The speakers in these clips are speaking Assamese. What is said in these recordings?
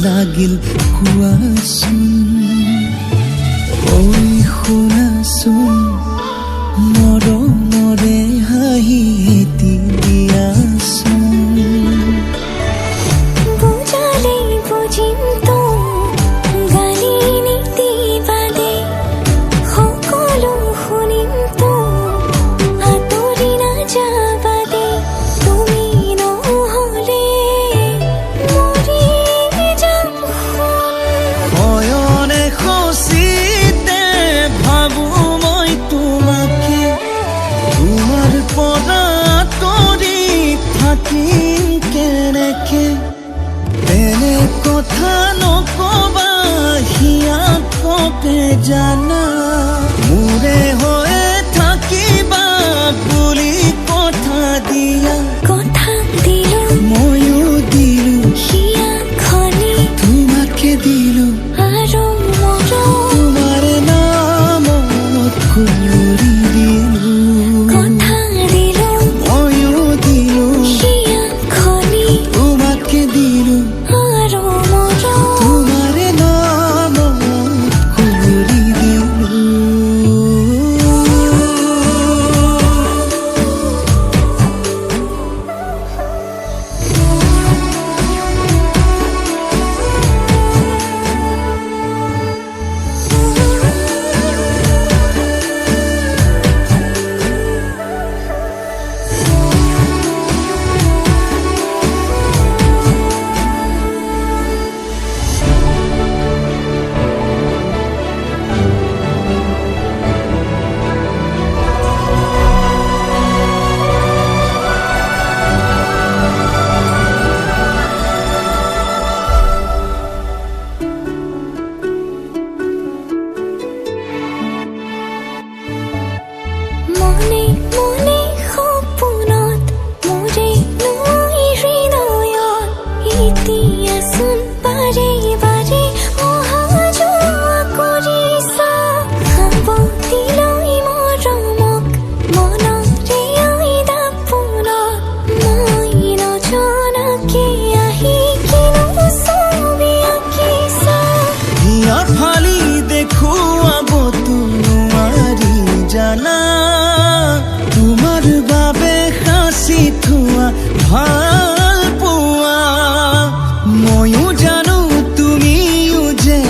লাগিল কোৱাচোন? ঐ শুনাচোন, মৰমৰে হাঁহি এটি দিয়াচোন। বুজালে বুজিম তো, গালি নিদিবা দেই। সকলো শুনিম তো, আঁতৰি নাযাবা দেই। তুমি নহ'লে মৰি যাম সোণ। শয়নে সচিতে ভাবো মই তোমাকে, তোমাৰ পৰা আঁতৰি থাকিম কেনেকে? তেনে কথা নকবা, হিয়া কঁপে জানা। মোৰে হৈ থাকিবা বুলি কথা দিয়া। কথা দিলো। ময়ো দিলো। হিয়াখনি তোমাকে দিলো। আৰু মৰম। তোমাৰ নামত কৰি দিলো। কথা দিলো। ময়ো দিলো। হিয়াখনি তোমাকে দিলো। আৰু মৰম। তোমাৰ নামত কৰি দিলো। মনে মনে সপোনত মোৰে নৈ হৃদয়ত এতিয়াচোন বাৰে বাৰে অহা যোৱা কৰিছা। সাৱটি লৈ মৰমক মনৰে ঐ দাপোনত মই নজনাকে আহি কিনো ছবি আঁকিছা। হিয়া ফালি দেখুৱাবতো নোৱাৰি জানা, তোমাৰ বাবে সাঁচি থোৱা ভাল পোৱা। ময়ো জানো, তুমিও যে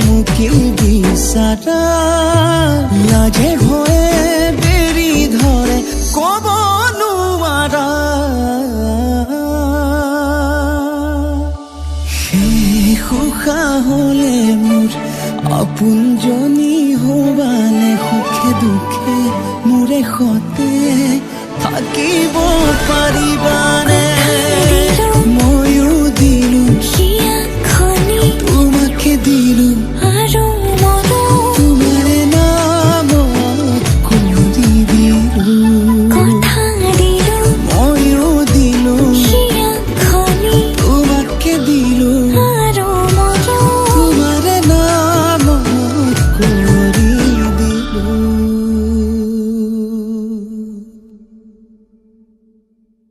মোকে বিচাৰা। লাজে ভয়ে বেৰি ধৰে, ক'ব নোৱাৰা। শেষ উশাহলে মোৰ আপোনজনী হবানে? সুখে দুখে মোৰে সতে।